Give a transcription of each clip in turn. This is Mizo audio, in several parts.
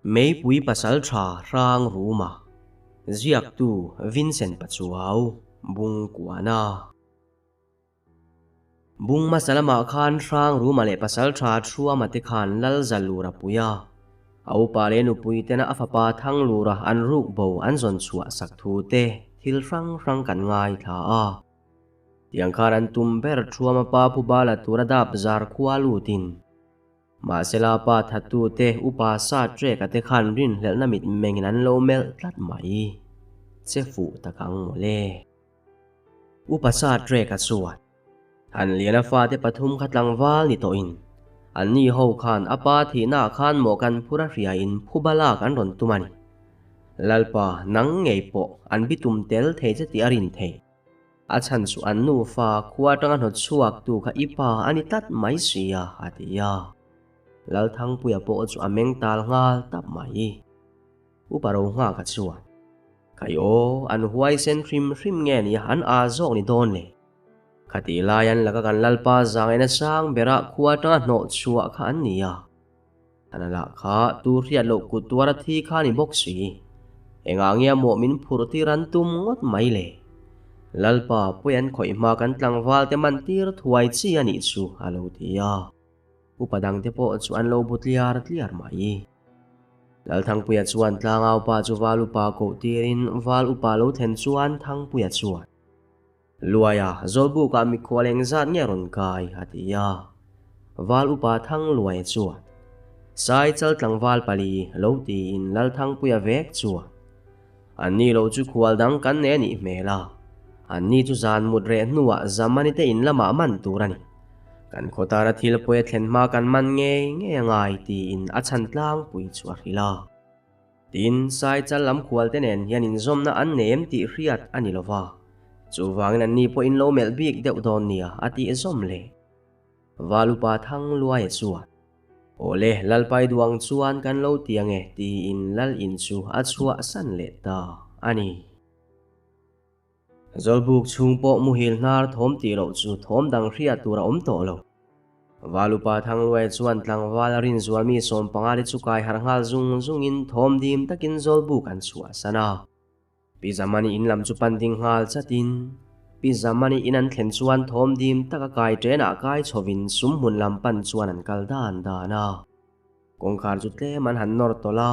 Meipui Pasalṭha Hrang Ruma, Ziaktu Vincent Pachuau, Bung Kuana. Bung hmasa lamah khan Hrang Ruma leh Pasalṭha Thuama te khan Lal Zalura puia a upa leh nupui tena a fapa Thanglura an ruk bo an zawn chhuah sak thu te thil hrang hrang kan ngaithla a. Tiang khan an tum ber Thuama pa Pu Bala tura dap zar khua lutin Mahsela pa thattute upa sa trek a te khan rinhlelhna mit mengin an lo melh tlat mai. Che fuh tak ang mawle. Upa sa trek a chuan Han Liana fate pathum kha tlangval ni tawhin anni ho khan a pa thihnaah khan maw kan phur a hriain phuba lak an rawn tum a ni. Lalpa nang ngei pawh an bitum tel thei che tih a rin thei. A chhan chu an nufa khua atanga hnawt chhuak tu kha i pa a ni tlat mai si a, a ti a. Lalthangpuia pawh chu a meng tal nghal tap mai. Upa ro nghak a chuan, Khai aw, an huaisen hrim hrim nge nia an aa zawk ni dawn le? Khatih lai an laka kan Lalpa zangaina sang berah khua atanga hnawh chhuah kha an ni a. An lah kha tu hriat loh kut tuar a thi kha ni bawk si. Engah nge mawh min phurh tir an tum ngawt mai le? Lalpa pawi an khawih hma kan tlangval te man tir thuai chi a nih chu a lo ti a. Upa dang te pawh chu an lo bu tliar tliar mai. Lalthangpuia chuan tlangau pa chu val upa koh tirin val upa lo thlen chuan Thangpuia chuan, Luaia, Zawlbukah mikhual engzat nge rawn kai? a ti a. Val upa Thang Luaia chuan, Sai chal tlangval pali lo tiin Lalthangpuia vek chuan, Anni lo chu khual dang kan nei a nih hmel a, anni chu zan mut reh hnuah Zamani te in lamah man tur a ni. Kan khawtara thil pawi a thlen hma kan man ngei ngei a ngai tiin a chhan tlangpui chu a hrilh a. Tin, Sai chal lam khual te nen hian inzawmna an nei em tih hriat a ni lo va, chuvangin anni pawh in lo melh bik deuh dawn nia a tih zawm le. Valupa Thang Luaia chuan, Awle, Lalpai duang chuan kan lo ti ange tiin Lal in chu a chhuahsan leh ta a ni. Zawlbuk chhung pawh muhil hnar thawm tih loh chu thawm dang hriat tur a awm tawh lo. Valupa Thangluaia chuan tlangval a rinzual mi sawmpanga te chu kai harh nghal zung zungin thawm dim takin Zawlbuk an chhuahsan a. Pi Zamani in lam chu pan ding nghal chatin Pi Zamani in an thlen chuan thawm dim taka kai ṭenah kai chhovin sum hmun lam pan chuan an kal dan dan a. Kawngkhar chu tlem an han nawr tawlh a,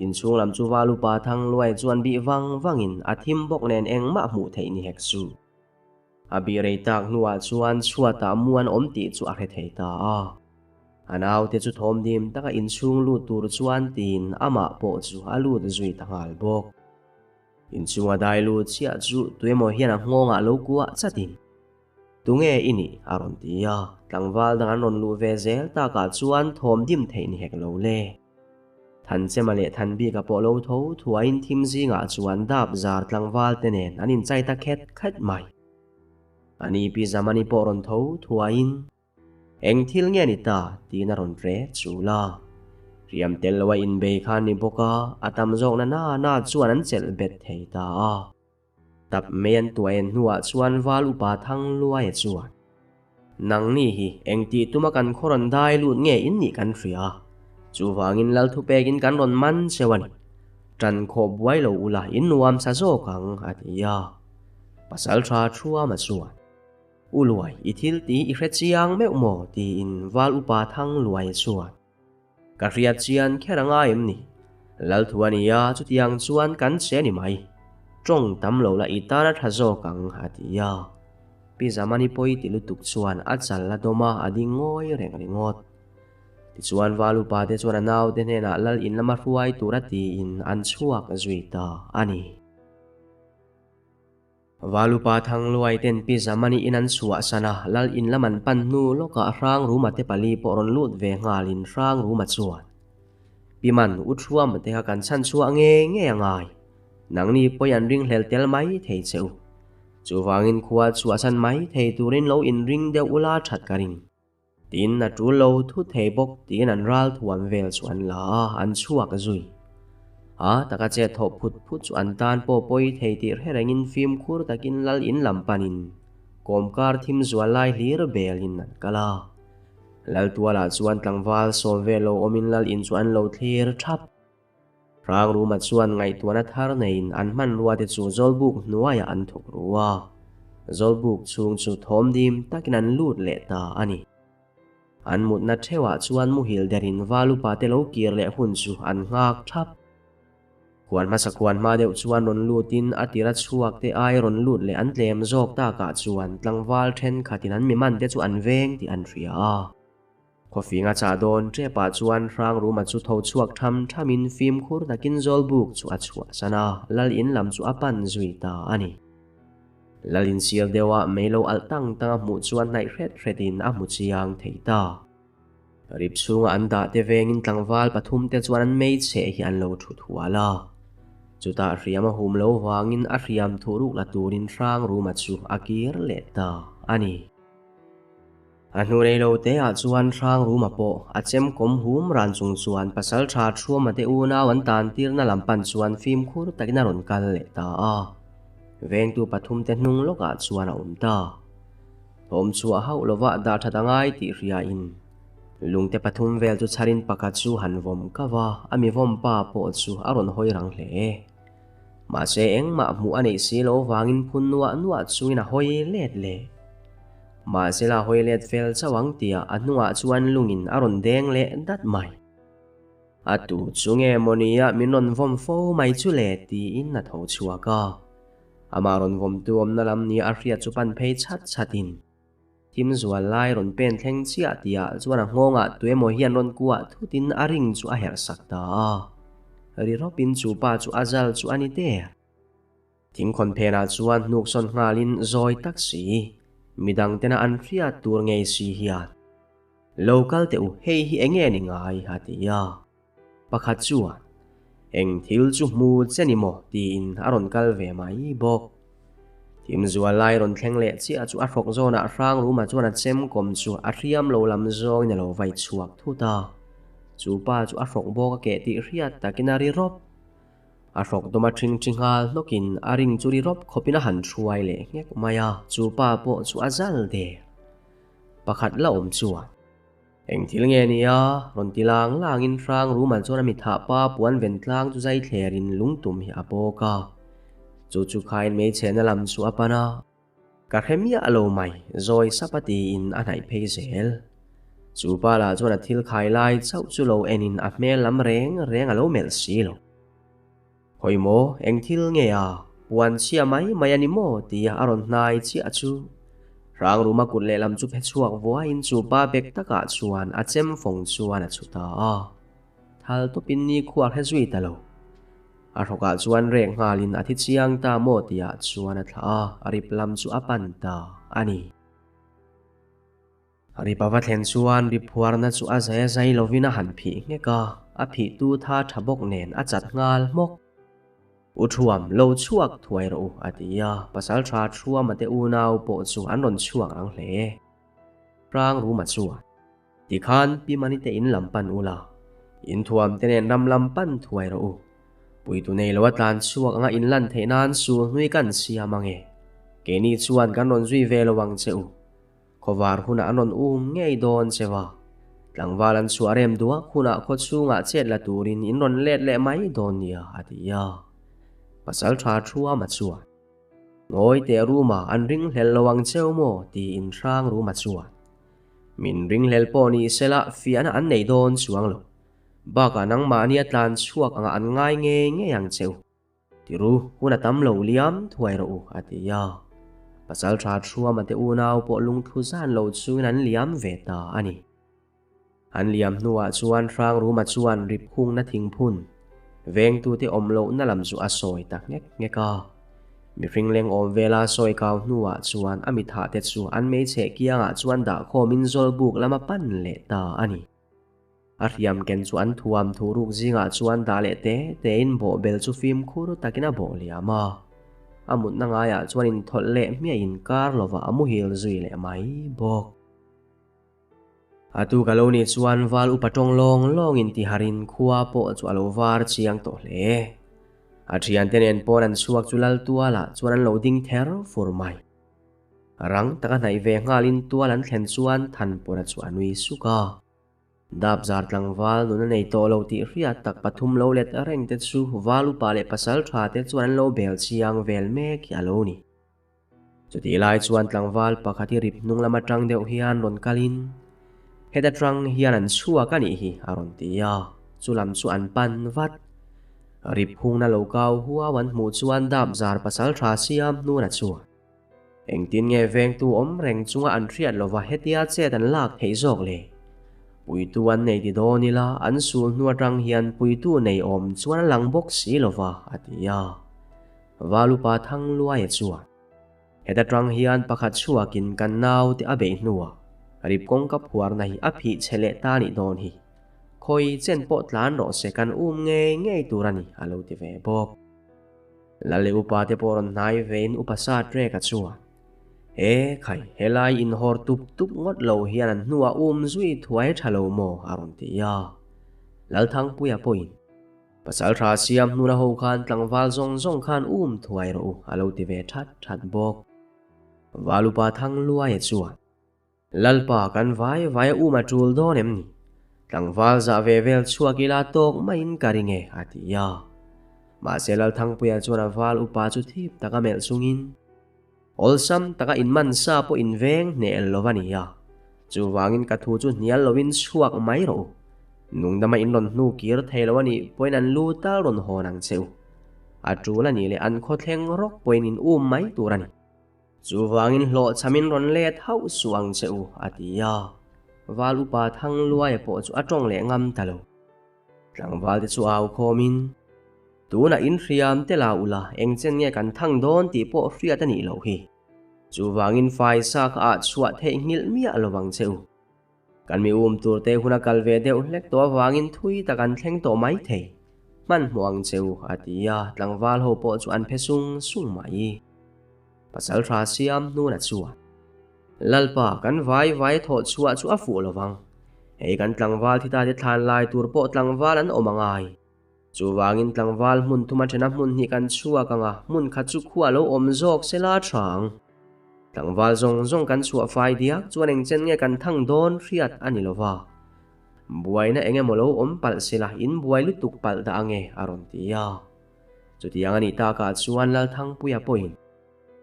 inchhung lam chu val upa Thangluai chuan bih vang vangin a thim bawk nen engmah hmuh theih ni hek su. A bih rei tak hnuah chuan chhuatah mu an awm tih chu a hre thei ta a. A naute chu thawm dim taka inchhung lut tur chuan tiin amah pawh chu a lut zui ta nghal bawk. Inchhunga dai lut chiah chu tuemaw hian a nghawngah lo kuah chatin. Tunge i nih? a rawn ti a, tlangval dang an rawn luh ve zel takah chuan thawm dim theih ni hek lo le. Thanchema leh Thanbika pawh lo tho thuaiin thim zingah chuan dap zar tlangval te nen an inchai ta khet khet mai. Ani Pi Zamani pawh rawn tho thuaiin. Eng thil nge ni ta? tiin a rawn re chul a. Riam tel loa inbei khan ni bawk a, a tam zawkna na na chuan an chelh bet thei ta a. Tap mai an tuah en hnuah chuan val upa Thang Luaia chuan, Nangni hi eng tih tuma kan khaw rawn dai lut nge in nih kan hria. Chuvangin Lal thupekin kan rawn man cheu a ni. Ṭan khawh buai lo ula in nuam sa zawk ang, a ti a. Pasalṭha Thuama chuan, U Luai, i thil tih i hre chiang meuh maw? tiin val upa Thang Luaia chuan, Ka hriat chian kher a ngai em ni? Lalthu a nia, chutiang chuan kan che ni mai. Tawng tam lo la i tan a tha zawk ang, a ti a. Pi Zamani pawi ti lutuk chuan a chal a dawm a, a ding ngawi reng ringawt. Tichuan Val upa te chuan a naute hnenah Lal in lama hruai tur a tiin an chhuak zui ta a ni. Valupa Thangluai ten Pi Zamani in an chhuahsan a, Lal in lam an pan hnu lawkah Hrangruma te pali pawh rawn lut ve nghalin Hrangruma chuan, Pi Man, u Thuama te kha kan chhan chhuah ngei ngei a ngai. Nangni pawi an ringhlel tel mai thei che u. Chuvangin khua chhuahsan mai thei turin lo inring deuh ula that ka ring. Tin, a tul lo thut thei bawk tiin an ral thuam vel chu an la a, an chhuak zui. A taka chet thawh phut phut chu an tan pawh pawi thei tih hre rengin fimkhur takin lal in lam panin kawmkar thim zual lai hlir belin an kal a. Lal tualah chuan tlangval sawm vel lo awmin lal in chu an lo thlir thap. Hrangruma chuan ngaihtuahna thar neiin an hmanrua te chu Zawlbuk hnuaiah an thuk ru a. Zawlbuk chhung chu thawm dim takin an lut leh ta a ni. An mutna theuhah chuan muhil derin val upa te lo kir leh hun chu an nghak thap. Khuan hmasa khuan hma deuh chuan rawn lutin a tira chhuak te ai rawn lut leh an tlem zawk takah chuan tlangval thenkhatin an miman te chu an veng tih an hria a. Khawfing a chah dawn tepah chuan Hrangruma chu tho chhuak tham thamin fimkhur takin Zawlbuk chu a chhuahsan a, Lal in lam chu a pan zui ta a ni. Lal in sir deuha mei lo alh tang tang a hmuh chuan hnaih hret hretin a hmu chiang thei ta. Rip chhunga an dah te vengin tlangval pathum te chuan an mei chheh hi an lo thut hual a. Chutah hriam a hum lo vangin a hriam thuhruk la turin Hrangruma chu a kir leh ta a ni. A hnu rei lo te ah chuan Hrangruma pawh a chem kawm hum ran chung chuan Pasaltha Thuama te unau an tan tirna lam pan chuan fimkhur takin a rawn kal leh ta a. Vengtu pathum te hnung lawkah chuan a awm ta. Thawm chhuah hauh lova dah that a ngai tih hriain lungte pathum vel chu chharin pakhat chu han vawm kau a, a mi vawm pa pawh chu a rawn hawi rang hle. Mahse engmah hmuh a neih si lo vangin phun nuah nuah chungin a hawi let leh. Mahse la hawi let fel chauh ang tia a hnungah chuan lungin a rawn deng leh dat mai. A tu chu nge maw nia min rawn vawm fo mai chu le tiin a tho chhuak a. Amah rawn vawmtu awmna lam nia a hriat chu pan phei chhat chhatin. Thim zual lai rawn pen thleng chiah tihah chuan a nghawngah tuemaw hian rawn kuah thutin a ring chu a herh sak ta a. Ri rawpin chu pa chu a zal chu a ni der. Thingkhawn phenah chuan hnuk sawn nghalin zawi tak si, midang tena an hriat tur ngei si hian, Lo kal teh u, hei hi enge ni ngai? a ti a. Pakhat chuan, Eng thil chu hmu che ni maw? tiin a rawn kal ve mai bawk. Thim zual lai rawn thleng leh chiah chu a hrawk zawnah Hrangruma chuan a chem kawm chu a hriam lo lam zawngin a lo vai chhuak thut a. Chu pa chu a hrawk bawk a keh tih hriat takin a ri rawp. A hrawk dawm a ṭhing ṭhi nghal hnawkin a ring chu ri rawp khawpin a han hruai leh nghek mai a, chu pa pawh chu a zal der. Pakhat la awm chuan. Eng thil nge nia? Rawn ti lang langin hrang Rumal chuan a mithah pa puan ven tlang chu zai thlerin lungtum hi a bawk a. Chu chu khain hmeichhehna lam chu a pan a. Ka hre miah lo mai, zawi sap a tiin a hnaih phei zel. Chu pa lah chuan a thil khai lai chauh chu lo enin a hmel lam reng reng a lo melh si lo. Hawi maw, eng thil nge a? Puan chhia mai mai a ni maw? tia a rawn hnai chiah chu. Hrangruma kut lehlam chu phe chhuak vuaiin chu pa bek takah chuan a chem fawng chuan a chhu ta a. Thal tawpin ni khua hre zui ta lo. A hrawkah chuan rek nghalin a thi chiang ta maw tihah chuan a thlah a, a rip lam chu a pan ta a ni. Rip a va thlen chuan rip phuarna chu a zai a zai lovin a han phih nghek a, a phihtu tha tha bawk nen a chat nghal hmawk. U Thuam, lo chhuak thuai rawh u, a ti a, Pasaltha Thuama te unau pawh chu an rawn chhuak rang hle. Hrangruma chuan. Tikhan Pi Mani te in lam pan ula, in thuam te nen ram lam pan thuai rawh u. Puitu nei lo a tlan chhuak anga in lan theih nan sul hnui kan siam ange. Keini chuan kan rawn zui ve lo ang che u. Khawvar hunah an rawn um ngei dawn che va. Tlangval an chhuah rem duak hunah khaw chhungah chet la turin in rawn let leh mai dawn nia, a ti a. Pasal tha Thuama chuan. Ngawi teh Ruma an ringhlel lo ang cheu maw? tiin hrang Ruma chuan, Min ringhlel pawh ni sela fiahna an nei dawn chuang lo. Bakah nangmahni a tlan chhuak anga an ngai ngei ngei ang cheu. Ti ru, hun a tam lo liam thuai rawh u, a ti a. Pasalṭha Thuama te unau pawh lungthlu zan lo chungin an liam ve ta a ni. An liam hnuah chuan Hrangruma chuan rip hungna thingphun vengtute awm lohna lam chu a sawi ta nghek nghek a. Mihring leng awm vela sawi kau hnuah chuan a mithahte chu an hmeichhe kiangah chuan dahkhawmin Zawlbuk lama pan leh ta a ni. A hriam ken chu an thuam thuruk zingah chuan dah leh te tein bawhbel chu fimkhur takin a bawh liam a. A mutna ngaiah chuan inthawlh leh hmiahin kar lovah a muhil zui leh mai bawk. A tu ka lo nih chuan val upa tawng lawng lawngin tiharin khua pawh chu a lo var chiang tawh hle. A thiante nen pawn an chhuak chu lal tualah chuan an lo ding ther fur mai. Rang taka hnaih ve nghalin tual an thlen chuan Thanpawra chu a nui suk a. Dapzar tlangval nun a nei tawh lo tih hriat tak pathum lo let reng te chu val upa leh pasal tha te chuan an lo bel chiang vel mek hi a lo ni. Chutih lai chuan tlangval pakhat hi rip hnung lam atang deuh hian rawn kalin, Heta tang hian an chhuak a nih hi a rawn ti a, chu lam chu an pan vat. Rip hungna lo kau huau an hmuh chuan Dapzar pasal tha siam hnuna chuan, Engtin nge vengtu awm reng chunga an hriat lova hetia chet an lak theih zawk le? Puitu an nei ti dawn ila an sul hnu atang hian puitu nei awm chuan a lang bawk si lova, a ti a. Valupa Thangluaia chuan, Heta tang hian pakhat chhuakin kan naute a beih hnuah rip kawngka phuarna hi a phih che leh ta nih dawn hi. Khawi chen pawh tlan rawh se kan um ngei ngei tur a ni, a lo ti ve bawk. Lal leh upa te pawh rawn hnai vein upa sa trek a chuan, E khai, helai inhawr tup tup ngawt lo hian an hnuah um zui thuai tha lo maw? a rawn ti a. Lalthangpuia pawhin, Pasal tha siam hnuna ho khan tlangval zawng zawng khan um thuai rawh u, a lo ti ve that that bawk. Val upa Thangluaia chuan, Lalpa kan vai vai a um a tul dawn em ni? Tlangval zah ve vel chhuak ila tawk maiin ka ring e, a ti a. Mahse Lalthangpuia chuan a val upa chu thip taka melh chungin, Awlsam taka inman sa pawh inveng hneh lo a ni a, chuvangin ka thu chu hnial loin chhuak mai rawh u. Nungdama in rawn hnu kir thei lo a nih pawhin an lu tal rawn hawn ang che u. A tul a nih leh an khawthleng rawk pawhin in um mai tur a ni. Chuvangin hlawhchhamin rawn let hauh suh ang che u, a ti a. Val upa Thangluaia pawh chu a tawng leh ngam ta lo. Tlangval te chu au khawmin, Tunah in hriam te la ula, eng chen nge kan thang dawn tih pawh hriat a nih loh hi. Chuvangin faisa kha ah chhuah theih nghilh miah lo vang che u. Kan mi um tur te hun a kal ve deuh hlek tawh avangin thui tak an thleng tawh mai thei. Hmanhmawh ang che u, a ti a, tlangval ho pawh chu an phe sung sung mai. Pasal tha siam hnuna chuan, Lalpa, kan vai vai thawh chhuah chu a fuh lo vang. Hei kan tlangval thi ta te thlan lai tur pawh tlangval an awm a ngai. Chuvangin tlangval hmun thuma thena hmun hnih kan chhuak ang a, hmun khat chu khua lo awm zawk se la tha ang. Tlangval zawng zawng kan chhuah fai diak chuan engchen nge kan thang dawn hriat a ni lo va. Buaina eng emaw lo awm palh se la, in buai lutuk palh dah ange, a rawn ti a. Chutiang a nih takah chuan Lalthangpuia pawhin,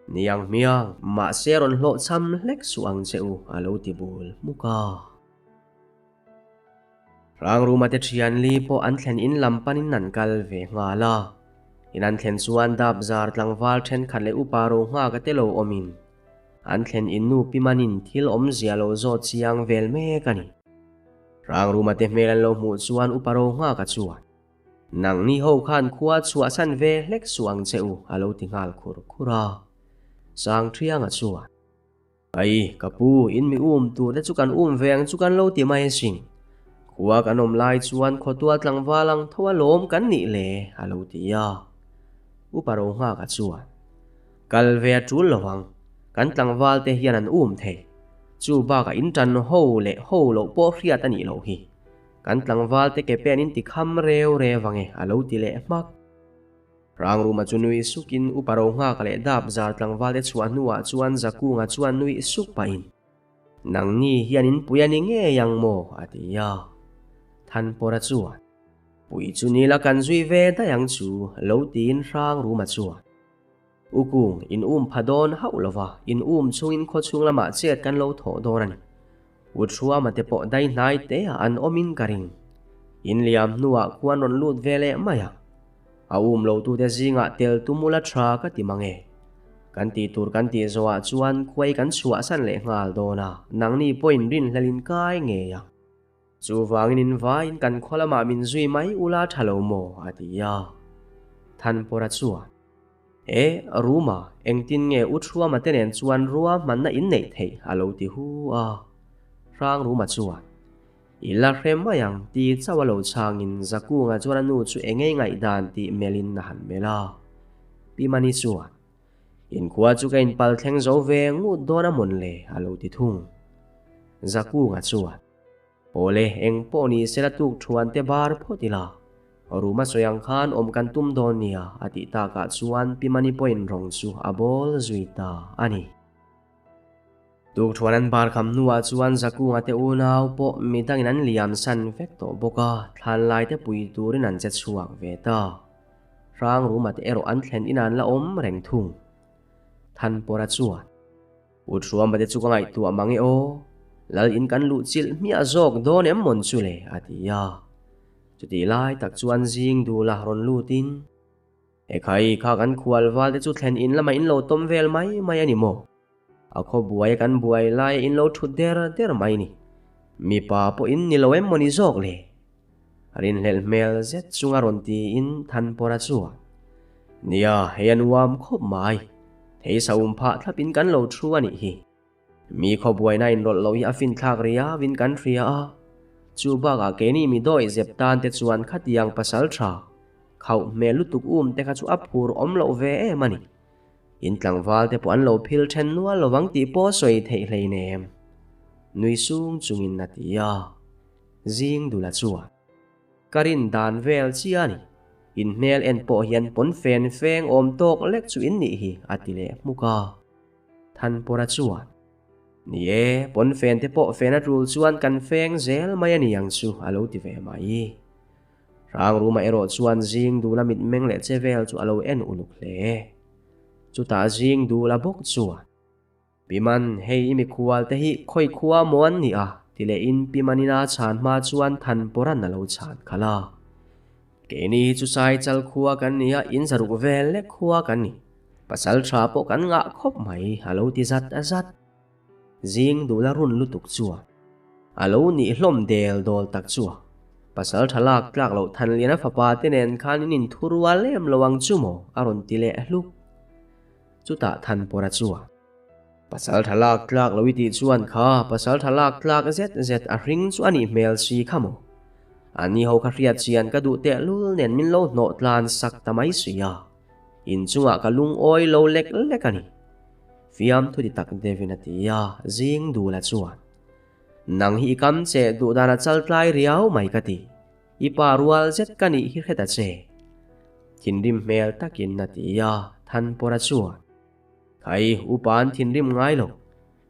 Niang hmiang, mahse rawn hlawhchham hlek suh ang che u, a lo ti bul hmuk a. Rangruma te thianli pawh an thlen in lam panin an kal ve nghal a. In an thlen chuan Dapzar tlangval thenkhat leh upa ro nghaka te lo awmin an thlen in nu pi manin thil awmzia lo zawt chiang vel mek a ni. Rangruma te hmel an lo hmuh chuan upa ro nghaka chuan, Nangni ho khan khua chhuahsan ve hlek suh ang che u, a lo ti nghal khur khur a. Sangthianga chuan. Ai, ka pu, in mi um tur te chu kan um ve ang chu kan lo ti mai asin. Khua kan awm lai chuan khawtual tlangval ang tho a lawm kan nih le, a lo ti a. Upa Rohnghaka chuan, Kal ve a tul lo ang, kan tlangval te hian an um thei. Chu bakah in tan ho leh ho loh pawh hriat a nih loh hi. Kan tlangval te ke pen in ti kham reu reu ang e, a lo ti leh hmak. Rangruma chu nui sukin upa ro nghak leh dap zar tlangval te chhuah hnuah chuan Zakunga chuan nui suk pahin, Nangni hian in pui a ni ngei ang maw? a ti a. Thanpawra chuan, Pui chu ni la kan zui ve daih ang chu, lo tiin Hrangruma chuan, U Kung, in um pha dawn hauh lova, in um chungin khawchhung lamah chet kan lo thawh dawn a ni. U Thuama te pawh dai hnai te ah an awmin ka ring. In liam hnuah khuan rawn lut ve leh mai a. A um lo tute zingah tel tum ula tha ka ti mang e. Kan tih tur kan tih zawhah chuan khuai kan chhuahsan leh nghal dawn a, nangni pawhin rinhlelin kai ngei ang. Chuvangin in vaiin kan khaw lamah min zui mai ula tha lo maw? a ti a. Thanpawra chuan. E, Ruma, engtin nge U Thuama te nen chuan rua hmanna in neih theih? a lo ti hu a. Hrang Ruma chuan, I la hre mai ang, ti chauh a lo chhangin Zakunga chuan a nu chu engei ngaihdan tih melhin a han melh a. Pi Mani chuan, Inkhua chu ka inpal thleng zo ve ngut dawn a mawn le, a lo ti thung. Zakunga chuan. Awle, eng pawh ni sela tuk thuan te bar phawt ila, room a sawi ang khan awm kan tum dawn nia, a tih takah chuan Pi Mani pawhin rawng chu a bawl zui ta a ni. Tukṭhuan an bar kham hnuah chuan Zakunga te unau pawh midangin an liam san vek tawh bawk a, thlanlai te pui turin an che chhuak ve ta. Hrangruma te erawh an thlen inah an la awm reng thung. Thanpawra chuan, U Thuama te chu ka ngaihtuah mang e aw, Lal in kan luh chilh hmiah zawk dawn em mawn chu le? a ti a. Chutih lai tak chuan zing dula rawn lutin, Ekhai, kha kan khual val te chu thlen in lamah in lo tawm vel mai mai a ni maw? A khaw buai a kan buai lai a in lo thut der der mai ni. Mipa pawh in ni lo em maw ni zawk le? Rinhlelh hmel zet chunga rawn tiin Thanpawra chuan, Nia, hei a nuam khawp mai. Thei saum phah thlap in kan lo thu a nih hi. Mi khaw buaina inrawlh loh hi a finthlak riau in kan hria a. Chu bakah keini mi dawi zep tan te chuan khatiang pasal tha, khauh hmel lutuk um te kha chu a phur awm loh ve em a ni. In tlangval te pawh an lo phil then nual lovang tih pawh sawi theih hleinem. Nui sung chungin a ti a. Zing dula chuan, Ka rin dan vel chiah a ni. In hmel en pawh hian pawn fen feng awm tawk lek chu in nih hi, a ti leh hmuk a. Thanpawra chuan, Ni e, pawn fen te pawh fen a tul chuan kan feng zel mai a ni ang chu, a lo ti ve mai. Hrangruma erawh chuan zing dula mitmeng leh che vel chu a lo en uluk hle. Chutah zing dula bawk chuan, Piman, hei i mikhual te hi khawi khua maw an nih a? ti lehin Pimanin a chhan hma chuan Thanpawran a lo chhan khalh a. Keini hi chu Saichal khua kan ni a, in zaruk vel lek khua kan ni. Pasal tha pawh kan ngah khawp mai, a lo ti zat zat. Zing dula run lutuk chuan a lo nih hlawm del dawl tak chu a. Pasal tha lak tlak loh Thanliana fapa te nen khan in inthu rual em lo ang chu maw? a rawn ti leh hluk. Chutah Thanpawra chuan, Pasal tha lak tlak lo i tih chuan kha pasal tha lak tlak zet zet a hring chu a nih hmel si kha maw? Ani ho kha hriat chian ka duh tehlul nen min lo hnawh tlan sak ta mai si a. Inchungah ka lungawi lo lek lek a ni. Fiamthu ti tak deuhin a ti a, zing dula chuan, Nang hi i kam che duh dan a chal tlai riau mai ka ti. I pa rual zet ka nih hi hret a che. Thinrim hmel takin a ti a, Thanpawra chuan, Khai, upa an thinrim ngai lo.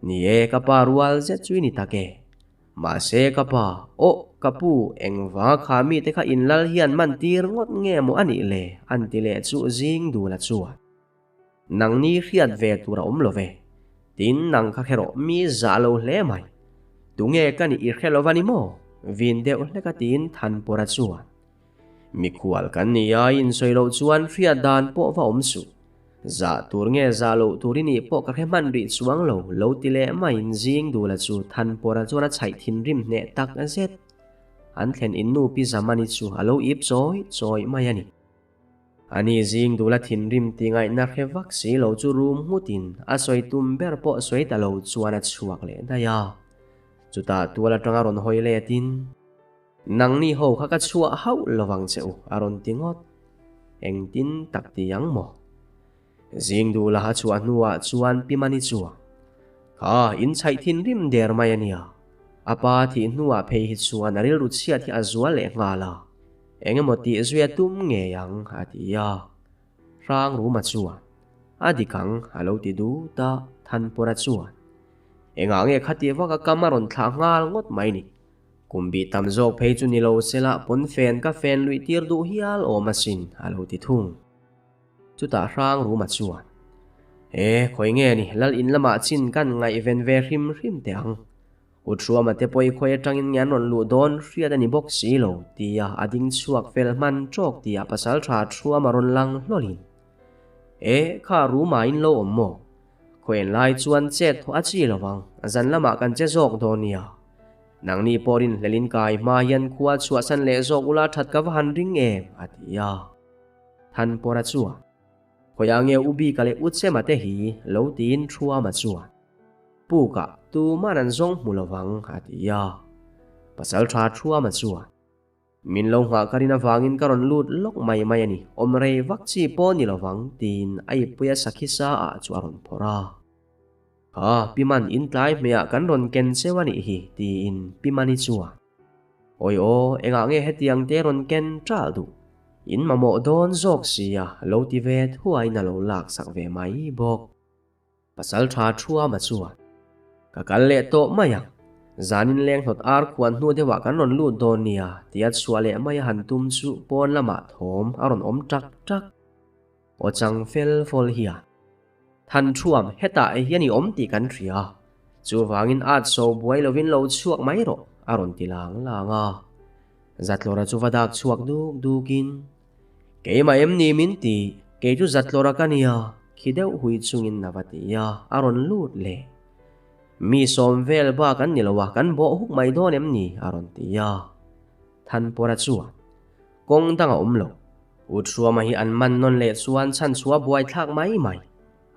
Ni e, ka pa rual zet chu i ni tak e. Mahse ka pa, Aw, ka pu, engvanga kha mite kha in lal hian man tir ngawt nge maw a nih le? an ti leh chu zing dula chuan, Nangni hriat ve tur a awm lo ve. Tin, nang kha kherawh mi zah lo hle mai. Tunge ka nih i hre lo va ni maw? Vin deuh hlek a tiin Thanpawra chuan, Mikhual kan ni a, insawi loh chuan hriat dan pawh va awm suh. Zah tur nge zah loh tur i nih pawh ka hre hman rih chuang lo, lo ti leh maiin zing dula chu Thanpawra chuan a chhaih thinrim hneh tak zet. An thlen in nu Pi Zamani chu a lo ip chawi chawi mai a ni. Ani zing dula thinrim ti ngaihna hre vak si lo chu rum nghutin a sawi tum ber pawh sawi ta lo chuan a chhuak leh daih a. Chutah tual atanga rawn hawi letin. Nangni ho kha ka chhuah hauh lovang che u, a rawn ti ngawt. Engtin tak ti ang maw? Zing duh laha chhuah hnuah chuan Pi Mani chuan, Kha, in chhaih thinrim der mai a nia. A pa thih hnuah phei hi chuan a rilru chhiat hi a zual leh nghal a, eng emaw tih zui a tum ngei ang, a ti a. Hrangruma chuan, A dik ang, a lo ti dut a, Thanpawra chuan, Engah nge khati vak a kam a rawn thlah nghal ngawt mai ni? Kum bih tam zawk phei chu ni lo sela pawnfen ka fen luih tir duh hial awm asin, a lo ti thung. Chutah hrang ruma chuan, E, khawi nge ni, lal in lamah chin kan ngaihven ve hrim hrim teh ang. Uthruama te pawh i khawi atangin nge an rawn luh dawn hriat a ni bawk si lo, tia a ding chhuak fel hman tawk tihah pasaltha Thruama rawn lang hlawlin, E, kha ruma in lo awm maw? Khawian lai chuan chet thaw a chi lo vang, zan lamah kan che zawk dawn nia. Nangni pawh rinhlelin kai hma hian khua chhuahsan leh zawk ula that ka va han ring em, a ti a. Thanpawra chuan, Khawiah nge u Bika leh u Chema te hi? lo tiin Thuama chuan, Pukah tuman an zawng hmu lo vang, a ti a. Pasaltha Thuama chuan, Min lo nghah ka rin avangin ka rawn lut lawk mai mai a ni, awm rei vak chi pawh ni lovang, tiin a ippuia sakhi sa ah chu a rawn phawrh a. Kha, Pi Man in tlai hmeiah kan rawn ken cheu a nih hi, tiin Pi Mani chuan, Awi aw, engah nge hetiang te rawn ken ṭalh duh? In mamawh dawn zawk sia, lo ti ve thuaiin a lo laksak ve mai bawk. Pasal tha Thuama chuan, Ka kal leh tawh mai ang. Zanin leng hlawt ar khuan hnu deuhah kan rawn lut dawn nia, tia chhuah leh mai a han tum chu pawn lamah thawm a rawn awm tak tak. Aw chang fel fawl hian Thanṭhuam hetah hian i awm tih kan hria, chuvangin at so buai lovin lo chhuak mai rawh, a rawn ti lang lang a. Zatlawra chu va dak chhuak duk dukin, Keimah em ni min ti, kei chu Zatlawra ka nia, khi deuh hui chungin a va ti a, a rawn lut leh. Mi sawm vel bak an ni lo a, kan bawh huk mai dawn em ni? a rawn ti a. Thanpawra chuan, Kawng dang a awm lo. U Thuama hi an man nawn leh chuan chhan chhuah buai thlak mai mai.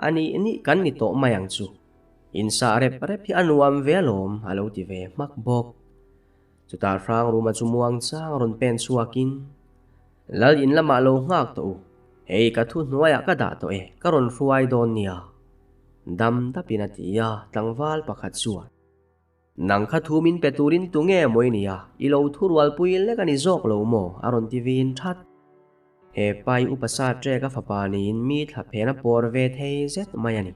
A nih nih kan ni tawh mai ang chu. Insah rep rep hi a nuam ve alawm a lo ti ve hmak bawk. Chutah Hrangruma chu muang chang a rawn pen chhuakin, Lal in lamah lo nghak tawh u. Hei ka thu hnuaiah ka dah tawh e, ka rawn hruai dawn nia. Dam dapin a ti a, tlangval pakhat chuan. Nang kha thu min pe turin tu nge maw i nia, i lo thu rualpui lek a ni zawk lo maw? a rawn ti vin that. He pai upa sa trek a fapa niin mi thla phen a pawr ve thei zet mai a ni.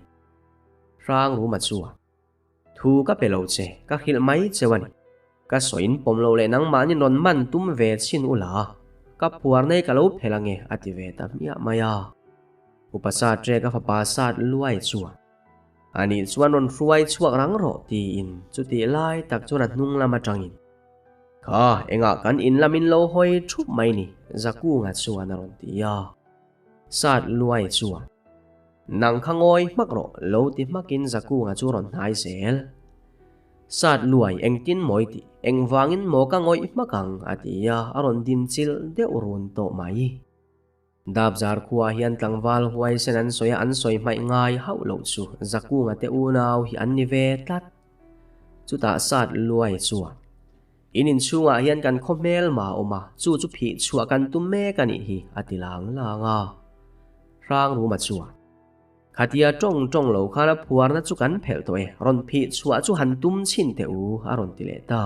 Hrangruma chuan, Thu ka pe lo che, ka hrilh mai cheu a ni. Ka sawiin pawm lo leh nangmahni rawn man tum ve chhin ula, ka phuar nei ka lo phel ange a ti ve ta hmiah mai a. Upa sa trek a fapa sat luai chuan, Anih chuan rawn hruai chhuak rang rawh tiin chutih lai tak chuan a hnung lam atangin, Kha, engah kan in lamin lo hawi thup mai ni, Zakunga chuan a rawn ti a. Sat luai chuan, Nang kha ngawi hmak rawh, lo ti hmakin Zakunga chu rawn hnai zel. Sat luai engtin mawi tih, engvangin maw ka ngawih hmak ang, a ti a, a rawn din chilh deuh run tawh mai. Dapzar khuaah hian tlangval huaisen an sawi a, an sawi hmaih ngai hauh loh chu Zakunga te unau hi an ni ve tlat. Chutah sat luai chuan, In inchhungah hian kan khaw hmelma a awm a, chu chu phih chhuah kan tum mek a nih hi, a ti lang lang a. Hrangruma chuan, Khatia tawng tawng lo khan a phuarna chu kan phelh tawh e, rawn phih chhuah chu han tum chhin teh u, a rawn ti leh ta.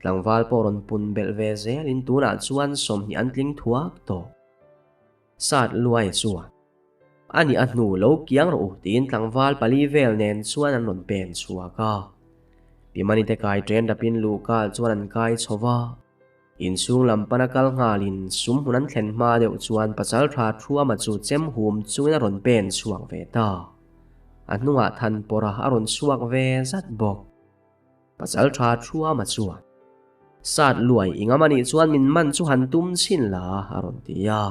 Tlangval pawh rawn pun belh ve zelin tunah chuan 20 an tling thuak tawh. Sat luai chuan, A nih a hnu lo kiang rawh u tiin tlangval pali vel nen chuan an rawn pen chhuak a. Pi Manite kai ṭen rapin luhkal chuan an kai chho va. Inchhung lam pana kal nghalin sum hmun an thlen hma deuh chuan pasalṭha Thuama chu chem hum chungin a rawn pen chhuak ve ta. A hnungah Thanpawrha a rawn chhuak ve zat bawk. Pasal tha Thuama chuan, Sat luai i ngam anih chuan min man chu han tum chhin la, a rawn ti a.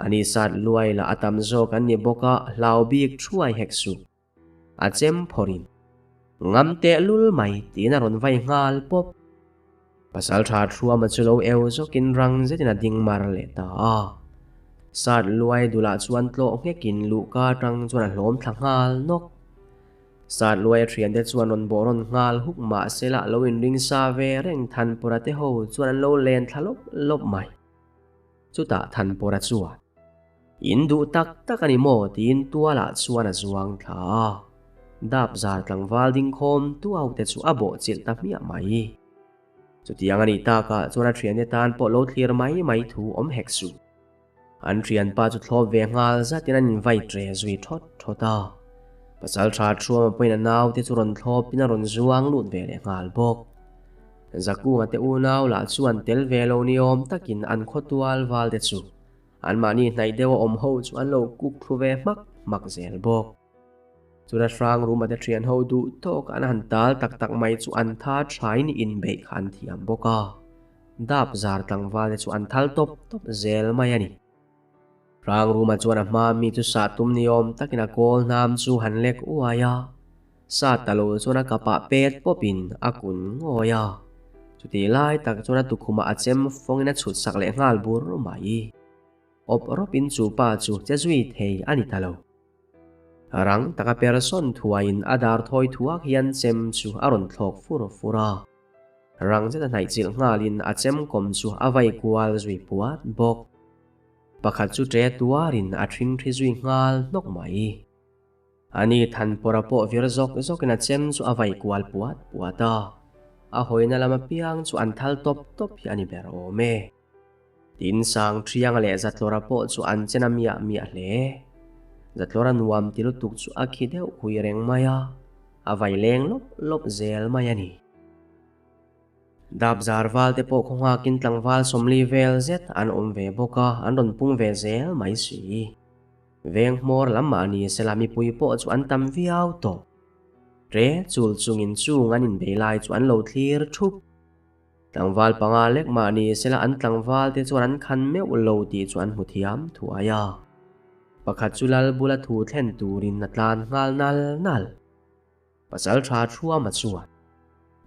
Ani sat luai lah a tam zawk an ni bawk a, hlau bik thuai hek suh. A chem phawrhin, Ngam teh lul mai, tiin a rawn vai nghal pawp. Pasal tha Thuama chu lo eu zawkin rang zetin a ding mar leh ta a. Sat luai dulah chuan tlawh nghekin luhka atang chuan a hlawm thla nghal nawk. Satluaia thiante chuan rawn bawh rawn nghal huk mah se lah lo inring sa ve reng Thanpura te ho chuan an lo len thla lawp lawp mai. Chutah Thanpura chuan, In duh tak tak a ni maw? tiin tualah chuan a zuang thla a. Dap zar tlangval ding khawm tuau te chu a bawh chilh ta hmiah mai. Chutiang a nih takah chuan a thiante tan pawh lo thlir mai mai thu awm hek suh. An thianpa chu thlawp ve nghal zatin an invai tre zui thawt thawt a. Pasal tha Thuama pawhin a naute chu rawn thlawpin a rawn zuang lut ve leh nghal bawk. Zakunga te unau lah chuan tel ve lo ni awm takin an khawtual val te chu anmahni hnaih deuha awm ho chu an lo kuk thlu ve hmak hmak zel bawk. Chuna hrang ruma te thian ho duh tawk an han tal tak tak mai chu an tha thain inbeih kha an thiam bawk a. Dap zar tlangval te chu an thal tawp tawp zel mai a ni. Hrang ruma chuan a hma mi chu sah tum ni awm takin a kawl hnam chu han lek uai a. Sa ta lo chuan a kapah pet pawpin a kun ngawi a. Chutih lai tak chuan a tukhumah a chem fawngin a chhut sak leh nghal bur mai. Awp rawpin chu pa chu che zui thei a ni ta lo. Rang taka persawn thuaiin a dar thawi thuak hian chem chu a rawn thlawk fur fur a. Rang zeta hnaih chilh nghalin a chem kawm chu a vai kual zui puat bawk. Pakhat chu ṭe tuarin a ṭhing ṭhi zui nghal hnawk mai. Ani Thanpawra pawh vir zawk zawkin a chem chu a vai kual puat puat a. A hawina lam apiang chu an thal tawp tawp hi a ni ber awm e. Tin sang Ṭhianga leh Zatlawra pawh chu an chen a miah miah hle. Zatlawra nuam ti lutuk chu a khi deuh hui reng mai a. a vai leng lawp lawp zel mai a ni. Dap zar val te pawh khawnghakin tlangval 40 vel zet an awm ve bawk a, an rawn pung ve zel mai si. Veng hmawr lam mah ni sela mipui pawh chu an tam viau tawh. Ṭe chul chungin chung an inbei lai chu an lo thlir ṭhup. Tlangval panga lek mah ni sela an tlangval te chuan an khan meuh lo tih chu an hmu thiam thuai a. Pakhat chu lal bula thu thlen turin a tlan nghal nal nal. Pasalṭha Thuama chuan,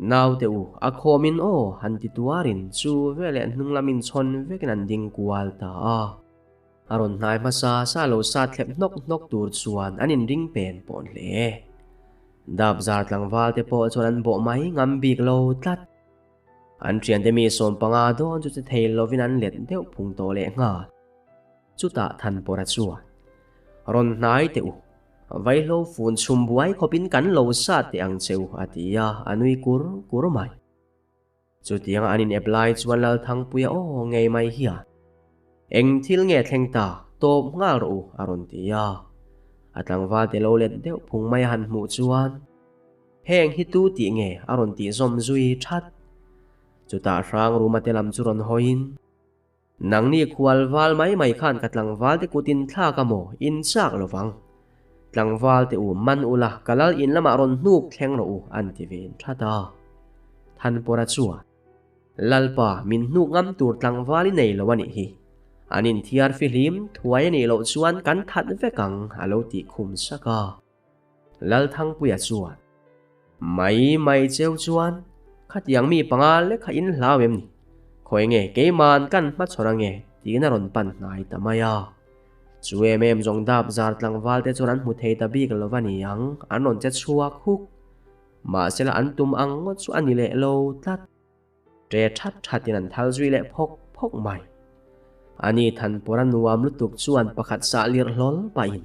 Naute u, a khawmin aw han ti tuarin chu veleh hnung lamin chhawn vekin an ding kual ta a. A rawn hnai hmasa sa lo sat thlep hnawk hnawk tur chuan an inring pen pawn hle. Dap zar tlangval te pawh chuan an bawh mai ngam bik lo tlat. An thiante mi 15 dawn chu che thei lovin an let deuh phung tawh leh nghal. Chutah Thanpawra chuan, Rawn hnai teh u, vaihlo fun chhum buai khawpin kan lo sat teh ang che u, a ti a, a nui kur kur mai. Chutianga an in apply chuan Lalthangpuia aw ngei mai hian, Eng thil nge thleng ta, tawp nghal rawh u, a rawn ti a. A tlangval te lo let deuh phung mai a han hmuh chuan, Heng hi tu tih nge? a rawn tih zawm zui that. Chutah Hrangruma te lam chu rawn hawiin, Nangni khual val mai mai khan ka tlangval te kut in thlak a maw? In chak lo vang. Tlangval te u man ula ka lal in lamah rawn hnuk thleng rawh u an ti ve in that a. Thanpawra chuan, Lalpa, min hnuk ngam tur tlangval i nei lo a nih hi. An inthiar fihlim thuai a nih loh chuan kan that vek ang a lo tih khum sak a. Lalthangpuia chuan, Mai mai cheu chuan, khatiang mi panga lek kha in hlau em ni? Khawi nge keima'n kan hmachhawn ange? tiin a rawn pan hnai ta mai a. Chu em em zawng dap zar tlangval te chuan an hmu thei ta bik lo va ni ang, an rawn che chhuak huk. Mahsela an tum ang ngawt chu a ni leh lo tlat. Ṭe ṭhat ṭhatin an thal zui leh phawk phawk mai. Ani Thanpawra nuam lutuk chuan pakhat sah lirh hlawl pahin,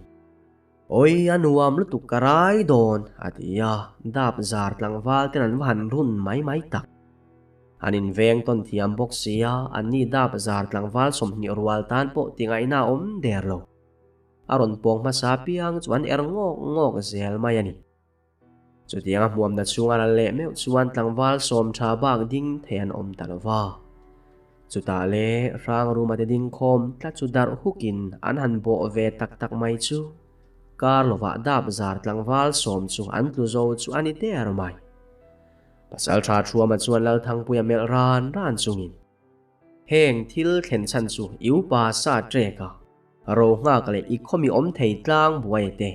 Awi, a nuam lutuk ka rai dawn, a ti a, dap zar tlangval ten an va han run mai mai tak. An inveng tawn thiam bawk sia, anni dap zar tlangval 20 rual tan pawh ti ngaihna a awm der lo. A rawn pawng hmasa piang chu an er ngawk ngawk zel mai a ni. Chutianga hmuamna chhunga ral leh meuh chuan tlangval 10 tha bak ding thei an awm ta lo va. Chutah le Hrangruma te ding khawm tlat chu darh hukin an han bawh ve tak tak mai chu kar lovah dap zar tlangval 10 chu an tlu zo chu a ni der mai. Pasaltha Thuama chuan Lalthangpuia melh ran ran chungin, Heng thil thlen chhan chu i upa sa trek a, ro nghak leh i khawmi awm thei tlang buai te.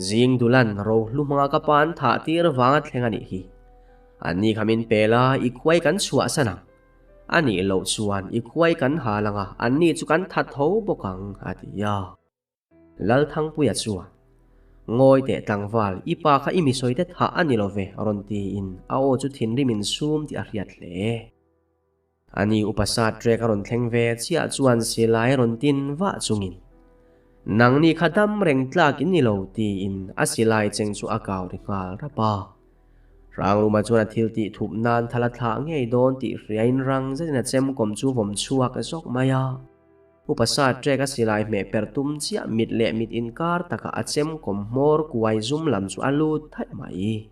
Zing dulan ro hlu hmanga ka pan thah tir vanga thleng a nih hi. Anni kha min pel a, i khuai kan chhuah san ang. A nih loh chuan i khuai kan hal ang a, anni chu kan that tho bawk ang, a ti a. Lalthangpuia chuan, Ngawi teh tlangval, i pa kha i misawite thah a ni lo ve, rawn tiin a aw chu thinrim insum tih a hriat hle. Ani upa sat trek a rawn thleng ve chiah chuan silai a rawn tin vah chungin, Nangni kha dam reng tlak in ni lo, tiin a silai cheng chu a kau ri nghal rap a. Hrangruma chuan a thil tih thup nan thal a thlah ngei dawn tih hriain rang zetin a chemkawm chu vawm chhuak zawk mai a. Upa sat trek a silai hmeh per tum chiah mit leh mit inkar takah a chemkawm hmawr kuai zum lam chu a lut thaih mai.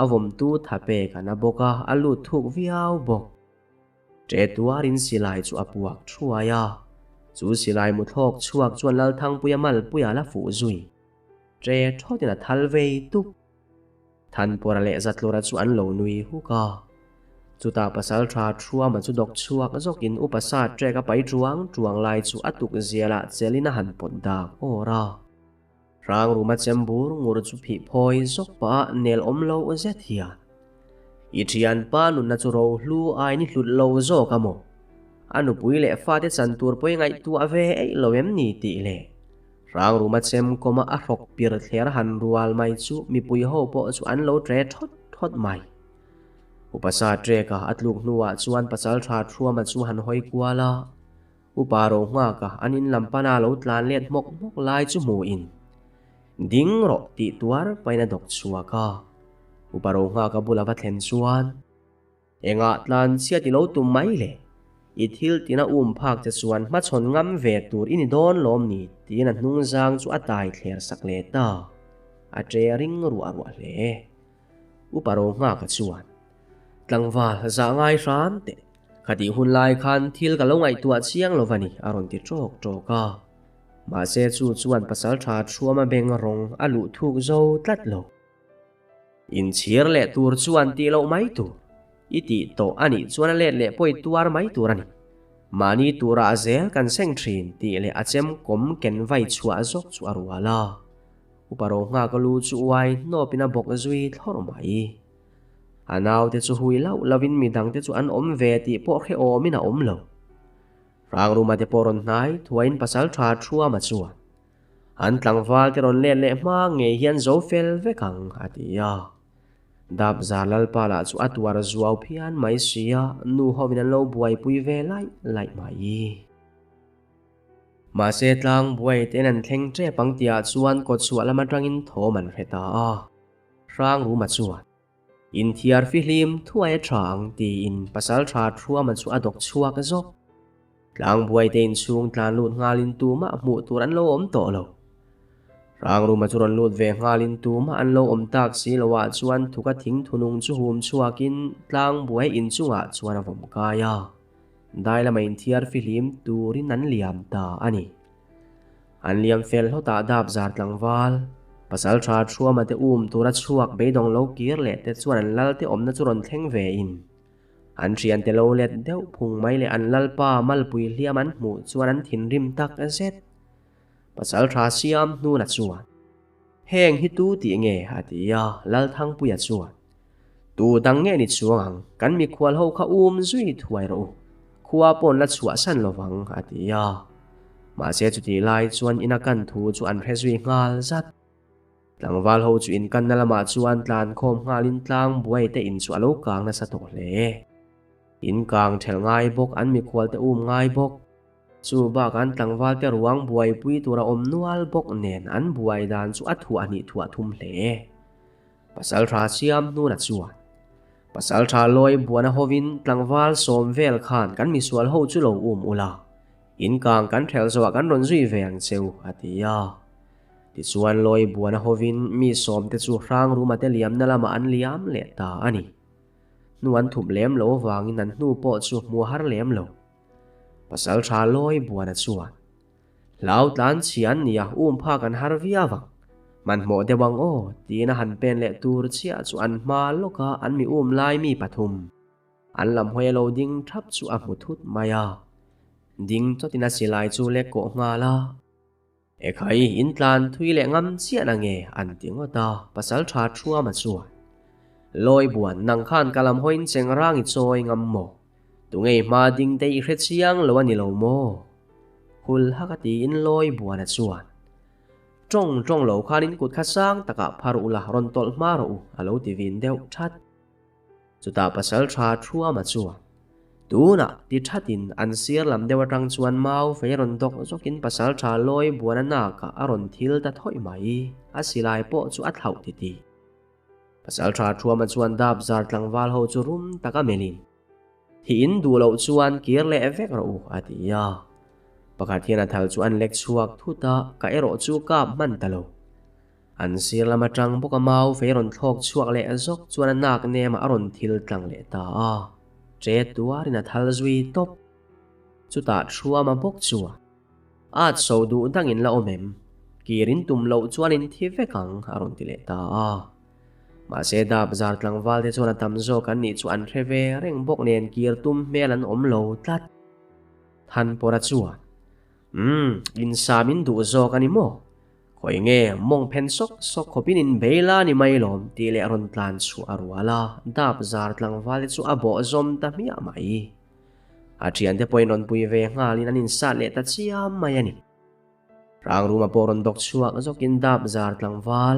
A vawmtu tha pek a na bawk a, a lut thuk viau bawk. Ṭe tuarin silai chu a puak thuai a, chu silai muthlawk chhuak chuan Lalthangpuia malpuia la fuh zui. Ṭe thawtin a thal vei tup. Thanpawra leh Zatlura chu an lo nui huk a. Chutah pasalṭha Thuama chu dawk chhuak zawkin upa sa ṭek a pai ṭuang ṭuang lai chu a tuk zialah chelin a han pawt dak awr a. Hrangruma chem bur ngur chu phih phawi zawk pah a nel awm lo zet hian, I thianpa nunna chu ro hlu ai ni hlut lo zawk a maw? A nupui leh fate chan tur pawh i ngaihtuah ve eih lo em ni tih leh Hrangruma chem kawma a hrawk pir thler han rual mai chu mipui ho pawh chu an lo tre thawt thawt mai. Upa sa treka a tluk hnuah chuan pasaltha Thuama chu han hawi kual a. Upa ro nghaka an in lam pana lo tlan let hmawk hmawk lai chu hmuhin, Ding rawh tih tuar pain a dawk chhuak a. Upa ro nghaka bula va thlen chuan, Engah tlan chhiat i lo tum mai le? I thil tina um phak che chuan hmachhawn ngam ve tur i ni dawn lawm ni? tiin a hnung zang chu a tai thler sak leh ta. A ṭe ring ruah ruah hle. Upa Rohnghaka chuan, Tlangval, zah ngai hram teh. Khatih hun lai khan thil ka lo ngaihtuah chiang lo va ni, a rawn ti ṭawk ṭawk a. Mahse chu chuan pasalṭha Ṭhuama beng rawng a luh thuk zo tlat lo. Inchhir leh tur chuan tih loh mai tur. I tih tawh a nih chuan a let leh pawi tuar mai tur a ni. Mahni turah zel kan seng thin tih leh a chem kawm ken vai chhuah zawk chu a rual a. Upa Rohnghaka lu chu uai hnawpin a bawk zui thlawrh mai. A naute chu hui lauh lovin midangte chu an awm ve tih pawh hrehawmin a awm lo. Hrangruma te pawh rawn hnai thuaiin pasaltha Thuama chuan An tlangval te rawn let leh hma ngei hian zo fel vek ang, a ti a. Dap zar Lalpa lah chu a tuar zuau phian mai si a, nu hovin an lo buaipui ve laih laih mai. Mahse tlang buai te'n an thleng tep ang tihah chuan kawtchhuah lam atangin thawm an hre ta a. Hrangruma chuan, Inthiar fihlim thuai a tha ang tiin pasaltha Thuama chu a dawk chhuak zawk. Tlangbuaite inchhung tlan lut nghalin tumah hmuh tur an lo awm tawh lo. Hrangruma chu rawn lut ve nghalin tumah an lo awm tak si loah chuan thuka thing thunung chu hum chhuakin tlangbuai inchungah chuan a vawm kai a. Dai lama inthiar fihlim turin an liam ta a ni. An liam fel hlawtah dap zar tlangval, pasal tha Thuama te um tura chhuak beidawng lo kir leh te chuan an lal te awmna chu rawn thleng ve in. An thiante lo let deuh phung mai leh an lalpa malpui hliam an hmuh chuan an thinrim tak zet. Pasal tha siam hnuna chuan, Heng hi tu tih nge? a ti a, Lalthangpuia chuan, Tu dang nge ni chuang ang, kan mikhual ho kha um zui thuai rawh u, khua pawn la chhuahsan lo vang, a ti a. Mahse chutih lai chuan ina kan thu chu an hre zui nghal zat. Tlangval ho chu inkanna lamah chuan tlan khawm nghalin tlang buai te in chu a lo kang nasa tawh hle. In kang thelh ngai bawk, an mikhual te um ngai bawk. Chu bakah an tlangval te ruang buaipui tur a awm nual bawk nen an buai dan chu a thuah hnih thuah thum hle. Pasaltha siam hnuna chuan Pasaltha lawi buana hovin tlangval sawm vel khan kan misual ho chu lo um ula, in kang kan thelh zawhah kan rawn zui ve ang cheu, a ti a. Tichuan lawi buana hovin mi sawmte chu Hrangruma te liamna lamah an liam leh ta a ni. Hnu an thup lem lo avangin an hnu pawh chu hmu har lem lo. Pasaltha lawi buana chuan Hlau tlan chhia an nia, um phak an har viau ang. Hmanhmawh deuh ang aw, tiin a han pen leh tur chiah chu an hma lawk a, an mi um lai mi pathum. An lam hawi a lo ding thap chu a hmu thut mai a. Ding chawtin a silai chu lek kawh nghal a. Ekhai, in tlan thui leh ngam chiah na nge? an ti ngawt a, pasal tha Thuama chuan, Lawi buan, nang khan ka lam hawiin cheng rang i chawi ngam maw? Tungei hma ding te i hre chiang lo a ni lo maw? Hul hak a tiin lawi buana chuan, Tawng tawng lo khanin kut kha sang takah phar ula rawn tawlh hma rawh u, a lo ti vin deuh that. Chutah pasal tha Thuama chuan, Tunah ti thatin an sir lam deuh atang chuan mau fei rawn dawk zawkin pasal tha lawi buana nakah a rawn thil ta thawih mai, a silai pawh chu a thlauh titih. Pasalṭha Thuama chuan dap zar tlangval ho chu rum taka melhin, Thi in duh loh chuan kir leh vek rawh u, a ti a. Pakhat hian a thal chu an lek chhuak thut a, ka erawh chu kap hman ta lo. An sir lam aṭang bawk a mau fei rawn thlawk chhuak leh zawk chuan a nak nemah a rawn thil tlang leh ta a, ṭe tuarin a thal zui tawp. Chutah Thuama bawk chuan. At so duh dangin la awm em? Kir in tum loh chuan in thi vek ang, a rawn ti leh ta a. Mahse dap zar tlangval te chuan a tam zawk an nih chu an hre ve reng bawk nen kir tum hmel an awm lo tlat. Thanpawra chuan, Umm, insam in duh zawk a ni maw? Khawi nge mawng phen sawk sawk khawpin in bei la ni mai lawm tih leh rawn tlan chhuah a rual a, dap zar tlangval te chu a bawh zawm ta hmiah mai. A thiante pawhin rawn pui ve nghalin an insat leh ta chiam mai a ni. Hrangruma pawh rawn dawk chhuak zawkin dap zar tlangval,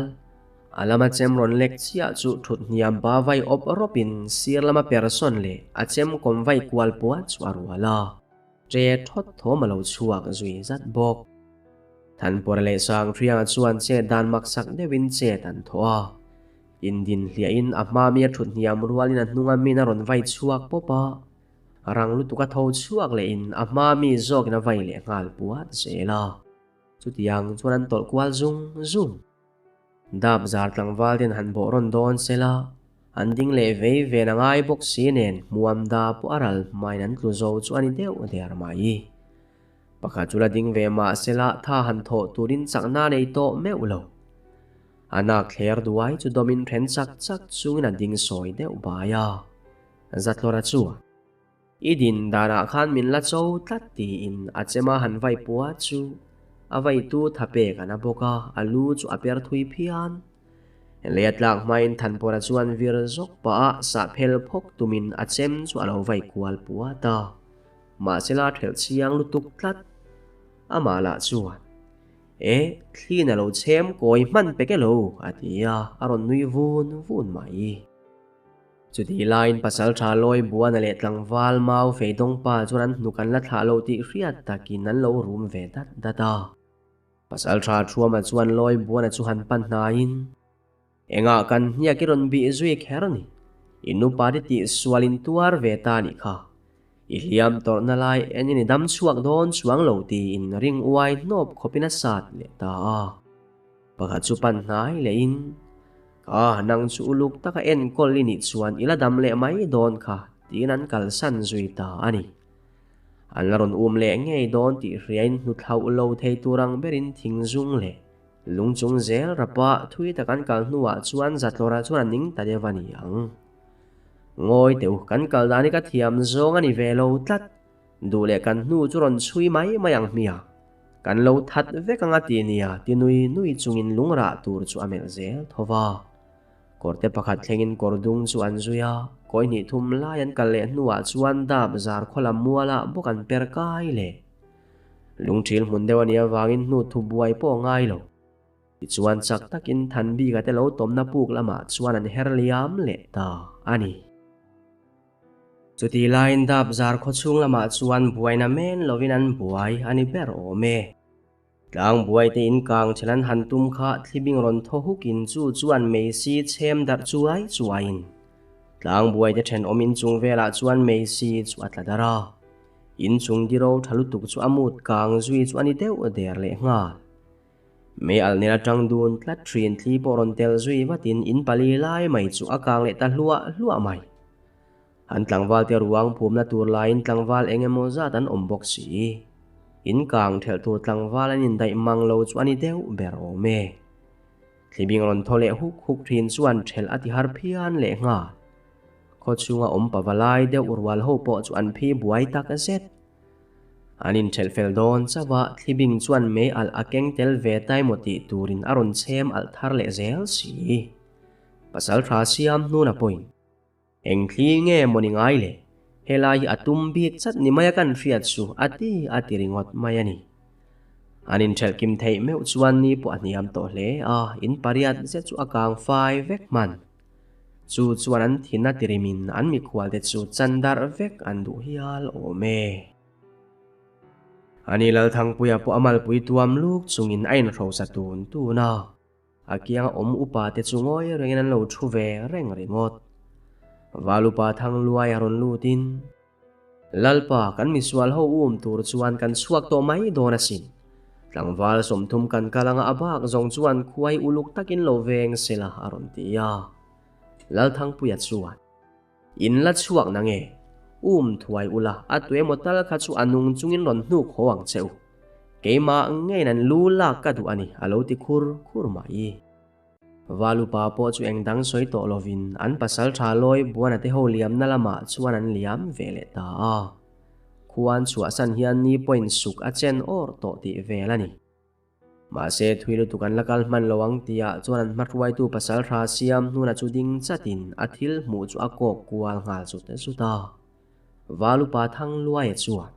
a lama chem rawn lek chiah chu thut hniam pa vai awp rawpin sir lama persawn leh a chem kawm vai kual puat chu a rual a, ṭe thawt thawm a lo chhuak zui zat bawk. Thanpawra leh Sangthrianga chuan chet dan maksak deuhin chet an thawh a. Indin hliahin a hma mi a thut hniam rualin a hnunga min a rawn vai chhuak pawp a, rang lutuk a tho chhuak lehin a hma mi zawkin a vai leh nghal puat zel a. Chutiang chuan an tawlh kual zung zung. Dap zar tlangval ten han bawh rawn dawn se la, An ding leh vei ven a ngai bawk si nen hmuam da pawh a ral hmain an tlu zo chu a ni deuh der mai. Pakhat chu la ding ve mah sela tha han thawh turin chakna a nei tawh meuh lo. A nak thler duai chu dawmin then chak chak chungin a ding sawi deuh bai a. Zatlawra chuan, I din danah khan min la cho tlat tiin a chema han vai pua chu a vaitu tha pek a na bawk a, a lu chu a per thui phian. Lei a tlak hmain Thanpawra chuan vir zawk pah a sah phel phawk tumin a chem chu a lo vai kual puat a. Mahsela a thelh chiang lutuk tlat. Amah lah chuan, E, thliin a lo chhem kawi hman pek elo, a ti a, a rawn nui vun vun mai. Chutih laiin pasalṭha Lawi Buana leh tlangval Mau Feidawngpa chuan an hnuk an la thlah lo tih hriat takin an lo rum ve dat dat a. Pasalṭha Thuama chuan Lawi Buana chu han pan hnaiin, Engah kan hniak i rawn bih zui kher ni? I nupa te tih sual in tuar ve ta nih kha. I hliam tawrhna lai enin i dam chhuak dawn chuang lo tiin ring uai hnawp khawpin a sat leh ta a. Pakhat chu pan hnai lehin, Ka nang chu uluk taka enkawl i nih chuan i la dam leh mai dawn kha tiin an kalsan zui ta a ni. An la rawn um leh ngei dawn tih hriain hnuthlauh lo thei tur ang berin thing zung leh lung chung zel rapa thui tak an kal hnuah chuan Zatlawra chuan a ning ta deuh a ni ang. Ngawi teh u, kan kal dan hi ka thiam zawng a ni ve lo tlat. Duh leh kan hnu chu rawn chhui mai mai ang hmia. Kan lo that vek anga ti nia ti nui nui chungin lungrah tur chu a melh zel tho va. Kawrte pakhat thlengin kawr dung chu an zui a, kawi hnih thum lai an kal leh hnuah chuan dap zar khaw lam mualah bawk an per kai leh. Lungthil hmun deuh a nih avangin hnu thu buai pawh a ngai lo. Tichuan chak takin Thanbika te lo tawmna puk lamah chuan an her liam leh ta a ni. Chutih laiin dap zar khaw chhung lamah chuan buaina men lovin an buai a ni ber awm e. Tlang buai te in kang chhel an han tum kha thlibing rawn thaw hukin chu chuan meisi chhem darh chuai chuaiin tlang buai te thenawm inchung velah chuan meisi chu a tla darh a. Inchung diro tha lutuk chu a mut kang zui chu a ni deuh der leh nghal. Mei alh nen atang dun tlat thin thli pawh rawn tel zui vatin in pali lai mai chu a kang leh ta hluah hluah mai. An tlangval te ruang phumna tur laiin tlangval eng emaw zat an awm bawk si. In kang thelh tur tlangval an indaih mang lo chu a ni deuh ber awm e. Thlibing rawn thaw leh huk huk thin chuan thelh a ti har phian leh nghal. Khaw chhunga awm pava lai deuh rual ho pawh chu an phi buai tak zet. An inthelh fel dawn chauh a, thlibing chuan mei alh a keng tel ve ta emaw tih turin a rawn chhem alh thar leh zel si. Pasal tha siam hnuna pawhin, Eng thli nge maw ni ngai le? Helai hi a tum bik chat ni mai a kan hriat chu a ti a ti ringawt mai a ni. An inthelh kim theih meuh chuan ni pawh a hniam tawh hle a, in pariat zet chu a kang fai vek hman. Chu chuan an thin a tirimin an mikhualte chu chan darh vek an duh hial awm e. Ani Lalthangpuia pawh a malpui tuam luk chungin a inhrosa tun tun a, a kianga awm upa te chu ngawi rengin an lo thu ve reng ringawt. Val upa Thangluai a rawn lutin, Lalpa, kan misual ho um tur chuan kan chhuak tawh mai dawn asin. Tlangval 30 kan kal anga a bak zawng chuan khuai uluk takin lo veng sela a rawn ti a. Lalthangpuia chuan, In la chhuak na nge? Um thuai ula, a tuemaw tal kha chu a nung chungin rawn hnuk haw ang che u. Keimah ngeiin an lu lak ka duh a ni, a lo ti khur khur mai. Valupa pawh chu eng dang sawi tawh lovin an pasal tha lawi Buana te ho liamna lamah chuan an liam ve leh ta a. Khuan chhuahsan hian ni pawhin suk a chen awr tawh tih vel a ni. Mahse thui lutuk an la kal hman lo ang tihah chuan an hmahruaitu pasal tha siam hnuna chu ding chatin a thil hmuh chu a kawk kual nghal zut zut a. Valupa Thangluaia chuan,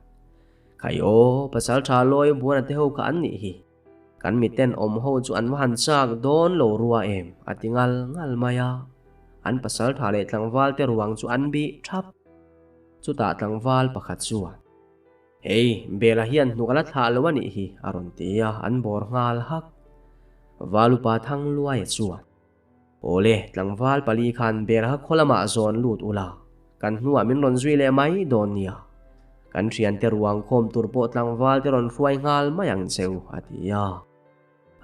Khai aw, pasal tha lawi Buana te ho kha an nih hi. Kan miten awm ho chu an va han chak dawn lo rua em? a ti ngal ngal mai a. An pasal tha leh tlangval te ruang chu an bih thap. Chutah tlangval pakhat chuan, Hei, Bela hian hnuk a la thlah lo a nih hi, a rawn ti a, an bawr nghal hak. Valupa Thangluaia chuan, Awle, tlangval pali khan Bela kha khaw lamah zawn lut ula, kan hnuah min rawn zui leh mai dawn nia. Kan thiante ruang khawm tur pawh tlangval te rawn hruai nghal mai ang cheu, a ti a.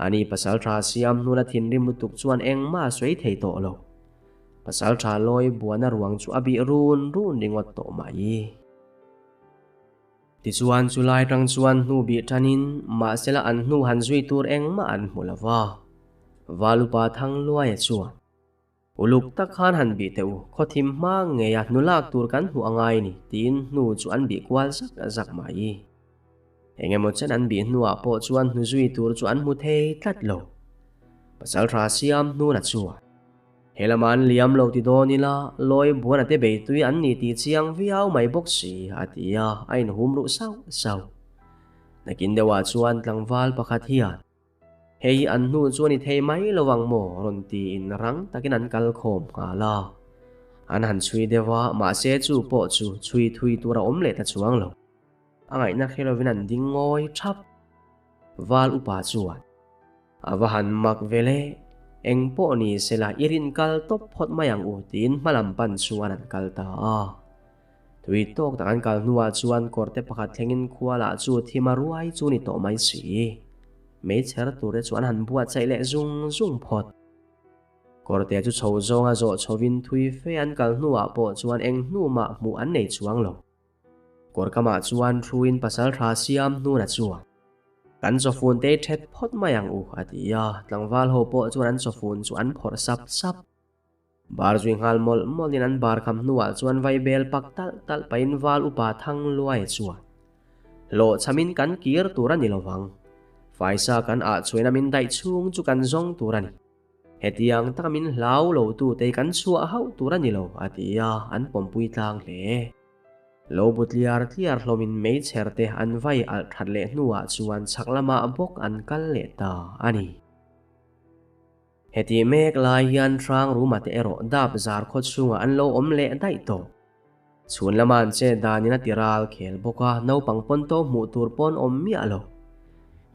Ani pasal tha siam hnuna thinrim lutuk chuan engmah a sawi thei tawh lo. Pasalṭha lawi buana ruang chu a bih run run ringawt tawh mai. Tichuan chulai tang chuan hnu bih ṭanin mahsela an hnu han zui tur engmah an hmu lo va. Valupa Thangluaia chuan, Uluk tak khan han bih teh u, khawthim hma ngeia hnu lak tur kan hmuh a ngai ni, tiin hnu chu an bih kual zak zak mai. Engemaw chen an bih hnuah pawh chuan hnu zui tur chu an hmu thei tlat lo. Pasalṭha siam hnuna chuan, He lama an liam lo ti dawn ila, lawi buan a te beitui an ni tih chiang viau mai bawk si, a ti a, a inhum ruh sauh sauh. Nakin deuhah chuan tlangval pakhat hian, Hei hi an hnu chu a ni thei mai lo ang maw? rawn tiin rang takin an kal khawm nghal a. An han chhui deuh a, mahse chu pawh chu chhui thui tur a awm leh ta chuang lo. A ngaihna hre lovin an ding ngawi thap. Val upa chuan, A va han mak ve le, eng pawh ni sela i rin kal tawp phawt mai ang u tiin hmalam pan chuan an kal ta a. Tui tawk tak an kal hnuah chuan kawrte pakhat thlengin khua lah chu thim a ruai chu ni tawh mai si. Meichher turte chu an han buatsaih leh zung zung phawt. Kawrte chu chho zawnga zawh chhovin thui fe an kal hnuah pawh chuan eng hnu mah hmuh an nei chuang lo. Kawrkamah chuan thuin pasal tha siam hnuna chuan, Kan chawfun te thet phawt mai ang u, a ti a, tlangval ho pawh chuan an chawfun chu an phawrh sap sap. Bar zui nghal mawlh mawlhin an bar kham hnuah chuan vaibel pak talh talh pahin val upa thang luai chuan, Hlawhchhamin kan kir tur a ni lovang, faisa kan ah chhuaina min daih chhung chu kan zawng tur a ni. Hetiang taka min hlau lo tute kan chhuah hauh tur a ni lo, a ti a, an pawmpui tlang hle. Lo bu tliar tliar hlawmin meichher te an vai alh that leh hnuah chuan chhak lamah bawk an kal leh ta a ni. Hetih mek lai hian hrang ruma te erawh dap zar khaw chhungah an lo awm leh daih tawh. Chhun lama an chet danin a ti ral khel bawk a, naupang pawn to hmuh tur pawn awm miah lo.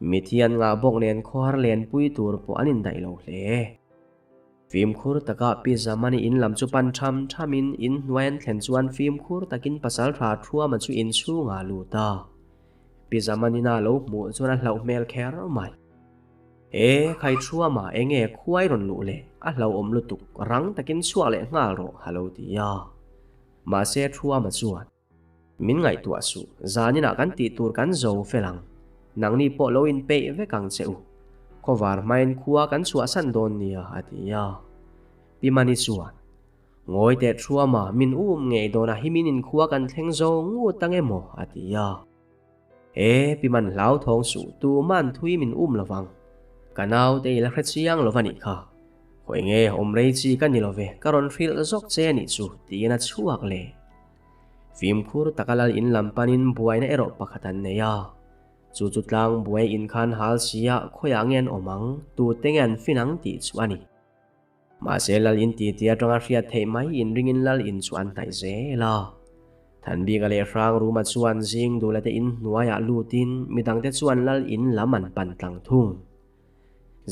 Mithi an ngah bawk nen khawhar lenpui tur pawh an indaih lo hle. Fimkhur taka Pi Zamani in lam chu pan tham thamin in hnuai an thlen chuan fimkhur takin pasaltha Thuama chu inchhungah a lut a. Pi Zamanina lo hmuh chuan a hlauh hmel kher mai. E, khai Thuama enge khuai rawn luh le, a hlauhawm lutuk, rang takin chhuak leh nghal rawh a lo ti a. Mahse Thuama chuan. Min ngaihtuah suh, zaninah kan tih tur kan zo fel ang. Nangni pawh lo inpeih vek ang che u. Khawvar hmain khua kan chhuahsan dawn nia, a ti a. Pi Mani chuan, Ngawi teh Thuama, min um ngei dawn a hi min inkhua kan thleng zo ngut ang emaw, a ti a. E, Pi Man hlauthawng suh, tuman thui min um lo vang. Ka naute i la hre chiang lo va nih kha. Khawi nge awm rei chi ka ni lo ve, ka rawn hrilh zawk che a nih chu, tiin a chhuak leh. Fimkhur taka lal in lam panin buaina erawh pakhat an nei a. Chu chu tlang buai in khan hal sia khawiah nge an awm ang, tute nge an fin ang tih chu a ni. Mahse lal in ti ti atanga hriat theih mai in ringin lal in chu an hnaih zel a. Thanbika leh Hrangruma chuan Zingdula te in hnuaiah lutin midangte chuan lal in lam an pan tlang thung.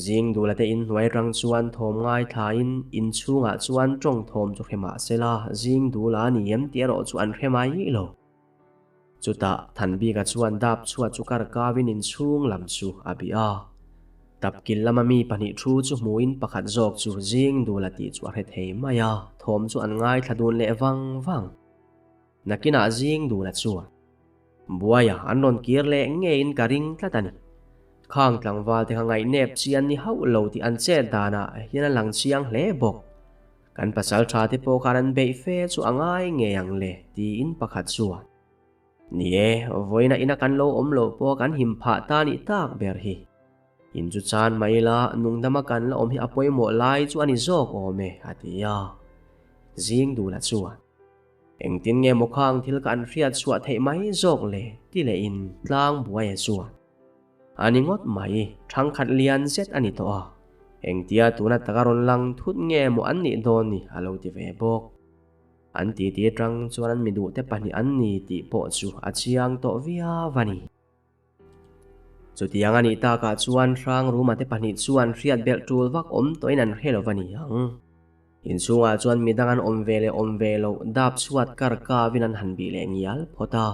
Zing dula te in hnuai rang chuan thawm ngaithlain in chhungah chuan tawng thawm chu hre mah sela zing dula a ni em tih erawh chu an hre mai lo. Chutah Thanbika chuan dap chhuat chu kar kavin in chhung lam chu a bih a. Tapkil lama mi pahnih thu chu hmuin pakhat zawk chu zing dula tih chu a hre thei mai a, thawm chu an ngaithla dun leh vang vang. Nakinah zing dula chuan. Buaia an rawn kir leh ngeiin ka ring tlat a ni. Khang tlangval te kha ngaihnep chi an ni hauh lo tih an chet danah hian a lang chiang hle bawk. Kan pasal tha te pawh khan an beih fe chu a ngai ngei ang le tiin pakhat chuan, Ni e, vawiina ina kan lo awm loh pawh kan him phah ta nih tak ber hi. In chu chan mai ila nungdama kan la awm hi a pawimawh lai chu a ni zawk awm e, a ti a. Zing dula chuan. Engtin nge maw khang thil ka an hriat chhuah theih mai zawk le ti leh in tlang buai a chuan. A ni ngawt mai, thangkhat lian zet a ni tawh a. Engtia tuna taka rawn lang thut nge maw an nih dawn ni a lo ti ve bawk. An titi atang chuan an mi duhte pahnih an ni tih pawh chu a chiang tawh viau a ni. Chutiang a nih takah chuan Hrangruma te pahnih chuan hriat belh tul vak awm tawhin an hre lo va ni ang. Inchhungah chuan midang an awm ve leh awm ve loh dap chhuat kar kavin an han bih leh ngial phawt a.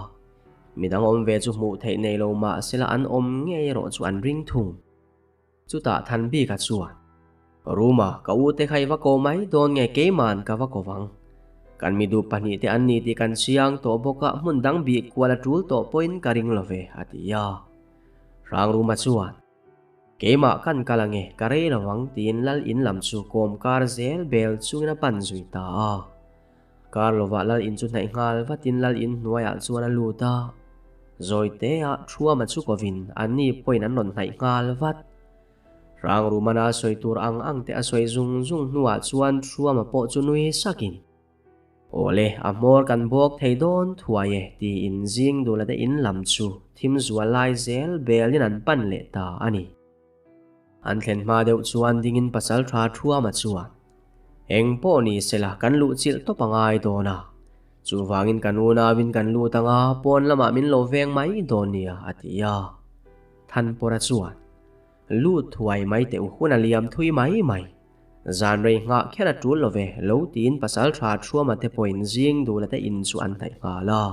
Midang awm ve chu hmuh theih nei lo mahsela an awm ngei erawh chu an ring thung. Chutah Thanbika chuan. Ruma, ka u te kha i va ko mai dawn nge keiman ka va ko vang. Kan mi duh pahnihte an ni tih kan chiang tawh bawk a, hmun dang bih kual a tul tawh pawhin ka ring lo ve, a ti a. Hrangruma chuan, Keimah kan kal ange, ka rei lo ang, tiin lal in lam chu kawm kar zel bel chungin a pan zui ta a. Kar lovah lal in chu hnaih nghal vatin lal in hnuaiah chuan a lut a. Zawitea Thuama chu kovin anni pawhin an rawn hnaih nghal vat. Hrangrumana sawi tur ang ang te a sawi zung zung hnuah chuan Thuama pawh chu nui sakin, Awle, a hmawr kan bawk thei dawn thuai e, tiin zing dula te in lam chu thim zual lai zel belin an pan leh ta a ni. An thlen hma deuh chuan dingin pasaltha Thuama chuan, Eng pawh ni sela kan luh chilh tawp a ngai dawn a, chuvangin kan unauin kan lut anga pawn lamah min lo veng mai dawn nia, a ti a. Thanpawra chuan, Lut thuai mai teh u hun a liam thui mai mai. Zan rei nghah kher a tul lo ve, lo tiin pasaltha Thuama te pawhin zing dula te in chu an hnaih nghal a.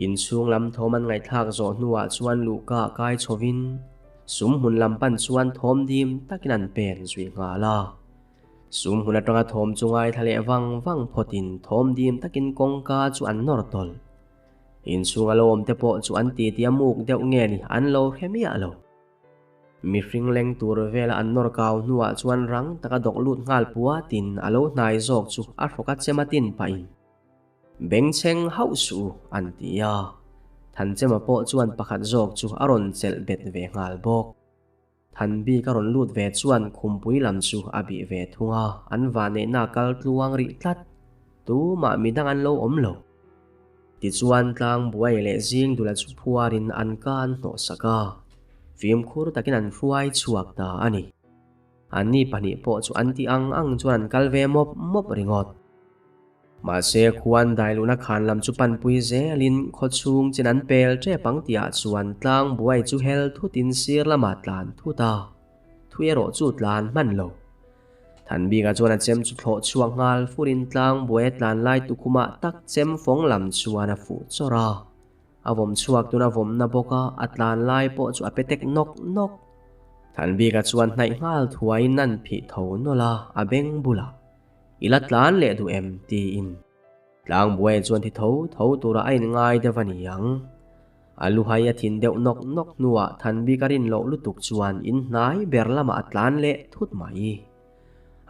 Inchhung lam thawm an ngaihthlak zawh hnuah chuan luhka kai chhovin sum hmun lam pan chuan thawm dim takin an pen zui nghal a. Sum hmun atanga thawm chu ngaithla leh vang vang phawtin thawm dim takin kawngka chu an nawr tawlh. Inchhung a lo awm te pawh chu an titi a muk deuh nge ni an lo hre miah lo. Mihring leng tur vela an nawr kau hnuah chuan rang taka dawk lut nghal puatin a lo hnai zawk chu a hrawk a chem a tin pahin Bengchheng hauh suh u, an ti a. Thanchema pawh chuan pakhat zawk chu a rawn chelh bet ve nghal bawk. Thanbik a rawn lut ve chuan khumpui lam chu a bih ve thung a, an vanneihna a kal tluang rih tlat. Tumah midang an lo awm lo. Tichuan Tlangbuai leh Zingdula chu phuarin an ka an hnawhsak a, fimkhur takin an hruai chhuak ta a ni. Anni pahnih pawh chu an tih ang ang chuan an kal ve mawp mawp ringawt. Mahse, khuan dailuhna khan lam chu panpui zelin khawchhung chin an pel tep ang tihah chuan tlang buai chu hel thutin sir lamah tlan thut a, thui erawh chu tlan hman lo. Thanbika chuan a chem chu thlawh chhuak nghal furin tlang buai a tlan lai tukhumah tak chem fawng lam chuan a fuh chawrh a. A vawm chhuak tuna vawmna bawk a, a tlan lai pawh chu a pe tek nawk nawk. Thanbika chuan hnaih nghal thuaiin an phih tho nawlh a, a beng bulah, I la tlan leh duh em? tiin. Tlangbuai chuan thi tho tho tura a inngai deuh a ni ang. A luhai a thin deuh nawk nawk hnuah Thanbika rin loh lutuk chuan in hnai ber lamah a tlan leh thut mai.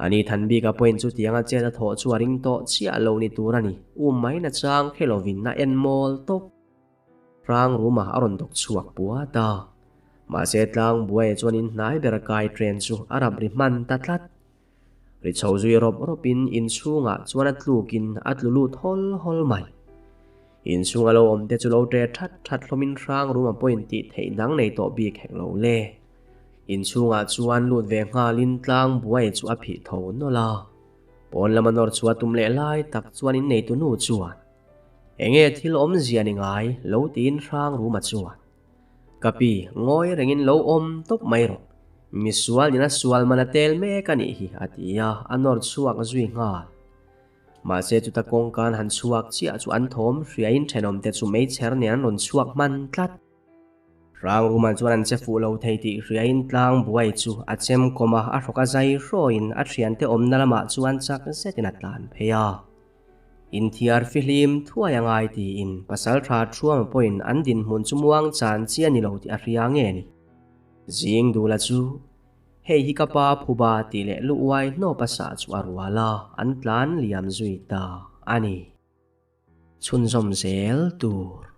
Ani Thanbika pawhin chutianga chet a thawh chu a ring tawh chiah lo ni tur a ni, um mai na chang hre lovin a en mawl tawp. Hrang ruma a rawn dawk chhuak puat a. Mahse Tlangbuai chuan in hnai ber kai train chu a rap ri hman ta tlat. Ri chho zui rawp rawpin inchhungah chuan a tlukin a tlu lut hawl hawl mai. Inchhunga lo awm te chu lo ṭe ṭhat ṭhat hlawmin hrang ruma pawhin tih theih dang nei tawh bik hek lo le. Inchhungah chuan lut ve nghalin tlang buai chu a phih tho nawlh a. Pawn lama nawr chhuah tum leh lai tak chuan inneitu nu chuan, Enge thil awmzia ni ngai lo tiin hrang ruma chuan, Ka pi, ngawi rengin lo awm tawp mai rawh. Misual ina sual man a tel mek a nih hi, a ti a, a nawr chhuak zui nghal. Mahse chuta kawngkan han chhuak chiah chu an thawm hriain thenawmte chu meichher nen an rawn chhuak hman tlat. Hrangruman chuan an che fuh lo thei tih hriain tlang buai chu a chem kawm a, a hrawk a zai hrawiin a thiante awmna lamah chuan chak zetin a tlan phei a. Inthiar fihlim thuai a ngai tiin pasaltha Thuama pawhin an dinhmun chu muang chan chi a ni lo tih a hria nge ni. Zing Dula chu, Hei hi ka pa phuba tih leh lu uai hnawpa sah chu a rual a, an tlan liam zui ta a ni. Chhunzawm zel tur.